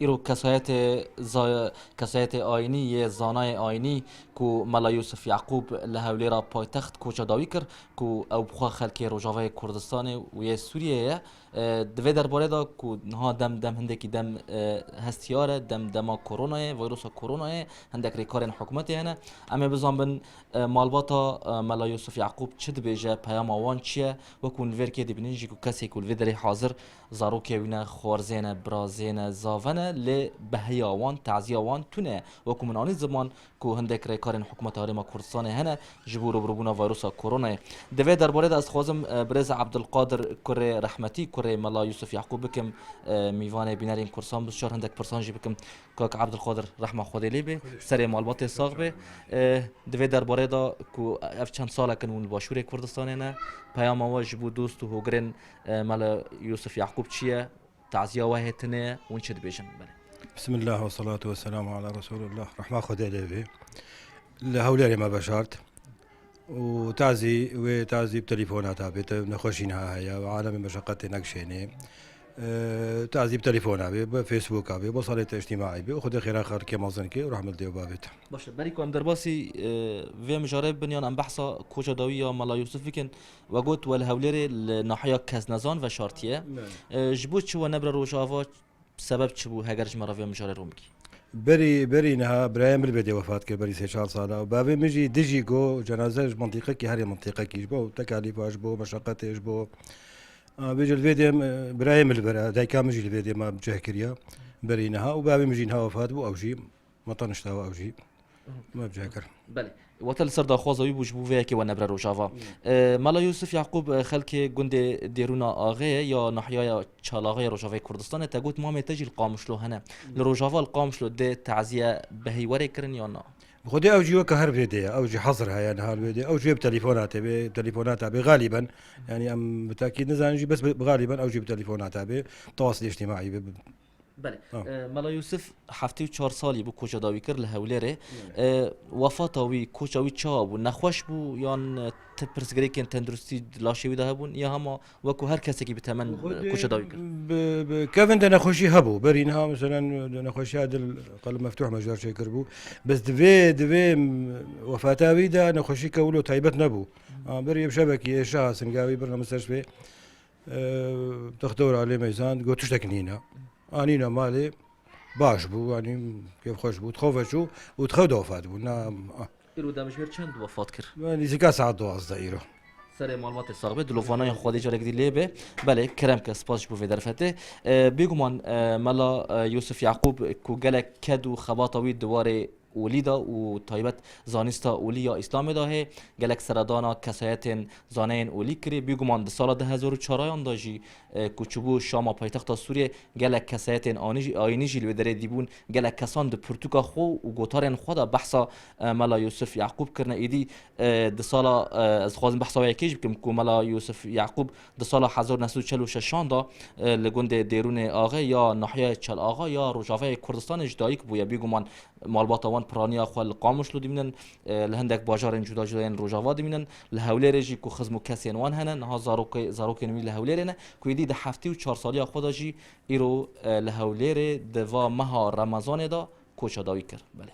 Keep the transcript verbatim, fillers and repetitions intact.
Îro kesayetê za-, kesayetê ayînî yê zanayê ayînî ku Mela Yûsif Yaqûb li Hewlêra paytext koça dawî kir, ku ew bi xwe xelkê Rojavayê Kurdistanê û yê Sûriyê ye. E, di vê derbarê de ku niha dem, dem hindekî dem, e, hestiyar e, dem, dema koronayê, vîrusa koronayê, hindek rêkarên hikûmetê hene. Em ê bizanbin, e, malbata, e, Mela Yûsif Yaqûb çi dibêje, peyama wan çi ye? Wekû hûn li vê rikê dibînin jî ku kesê ku li vê derê hazir, zarokê wî ne, xwarzê ne, birazê ne, zave ne, lê behiya wan, taziya wan tune ye. Wekû min anî ziman ku hindek rêkarên hikûmeta Herêma Kurdistanê hene ji bo rûbirûbûna vîrusa koronayê. Di vê derbarê de ez dixwazim, e, birêz Ebdulqadir kurê rehmetî, kurê Mela Yûsif Yaqûb bikim, e, mîvanê bînerên Kursan bistşar hindek pirsan jî bikim. Kak Ebdulqadir, rehma Xwedê lê bê, serê malbatê sax bê. E, di vê derbarê de ku ev çend salek in hûn li Başûrê Kurdistanê ne, peyama we ji bo dost û hogirên, e, Mela Yûsif Yaqûb çi ye? Taziya we hê tune ye, hûn çi dibêjin? Belê. Bismillah ve salatu ve selamu ala Resulullah. Rehma Xwedê lê bê. Li Hewlêrê me veşart. Û tazî, wê tazî bi telefona ta bê, te nexweşî niha heye, alemê meşeqetê negişênê. Ee, tazî bi telefona bê, bi Facebooka bê, bi wesaîlê îctîmaî bê. Û Xwedê xêra xelkê mezin kê û rehmet dê û bavê te. Baş e, berî ku em derbasî, e, vê mijarê bibin yan em behsa koça dawî ya Mela Yûsif bikin, we got we li Hewlêrê li nahiya Kesnezan veşartiye. Belê. E, ji bo çi we nebire Rojava, sebeb çi bû, heger ji me re vê mijarê ron bikî? Berî, berî niha birayê min li vê dê wefat kir, berî sê çar sala. Û bavê min jî dijî got cenaze ji mintîqekî herê mintîqekî, ji bo tekalîfa, ji bo meşeqetê, ji bo, a, vê jî li vê dê, e, birayê min li vir e, dayika min jî li vê dê me cih kiriye berî niha. Û bavê min jî niha wefat bû, ew jî me tenişta ew jî me cih kir. Belê. Wate li ser daxwaza wî bû ji bo vê yekê we nebire Rojava. Hmm. E, Mela Yûsif Yaqûb, e, xelkê gundê Dêrûna Axê ye ya nahiyaya Çalaxê ya Rojavayê Kurdistanê. Te got mamê te jî li Qamişlo hene. Hmm. Li Rojava li Qamişlo dê taziye behî were kirin ya na? Bi xwedê ew jî weke her vê dê ye. Ew jî hazir heye niha li vê dê. Ew jî bi telefona te bê, telefonata bê xaliben. Yani em bi tekîd nizanin jî, bes bi, bi xaliben ew jî bi telefonata bê. Tewasîlê îctîmaî bê. Belê. Ha. E, Mela Yûsif heftê û çar salî bû koça dawî kir li Hewlêrê. Belê. E, wefata wî, koça wî çawa bû? Nexweş bû yan, e, ti pirsgirêkên tenduristî di laşê wî de hebûn? Ya hema wekû her kesekî bi temen, e, koça dawî kir? Bi, bi kevin de nexweşî hebû. Berî niha, meselen, nexweşiya dil qelb meftuh me ji dar çêkiribû. Bes di vê, di vê, m, wefata wî de nexweşî ke wilo taybet nebû. A, berî ev şevekî êşa singavî birna misteshfê. E, Dextewra lê meyzand, got tiştek nîne. Anîne malê, baş bû, yanî kêfxweş bû. Dixew veçû û dixew de wefat bû. Na, ah. Îro demjimêr çend wefat kir? Nîzîka saet duwazdeh îro. Serê malbatê sax be, dilovanayan Xwedê carek dî lê be. Belê, kerem ke, spas ji bo vê derfetê. E, bêguman, e, Mela, e, Yûsif Yaqûb ku gelek ked û xebata wî di warê olî de û taybet zanista olî ya Îslamê de hê, gelek seredana kesayetên zaneyên olî kirî. Bîguman di sala du hezar û çarayan de jî, e, ku çûbû Şama paytexta Sûriyê, gelek kesayetên anî-, ayînî jî li wê derê dîbûn. Gelek kesan di pirtûka xwe û gotarên xwe de behsa, e, Mela Yûsif Yaqûb kirine. Êdî, e, di sala, e, ez dixwazim behsa wê yekê jî bikim ku Mela Yûsif Yaqûb di sala hezar û neh sed û çel û şeşan de, e, li gundê Dêrûnê Axê ya nahiyayê Çel Axa ya Rojavayê Kurdistanê ji dayik bûye. Bîguman malbata wan piraniya xwe li Qamişlo dimînin, e, li hindek bajarên cuda cuda yên Rojava dimînin. Li Hewlêrê jî ku xizm û kesên wan hene, niha zarokê-, zarokên wî li Hewlêrê ne, ku êdî di heftê û çar saliya xwe de jî îro, e, li Hewlêrê di va meha Remezanê de koça dawî kir. Belê.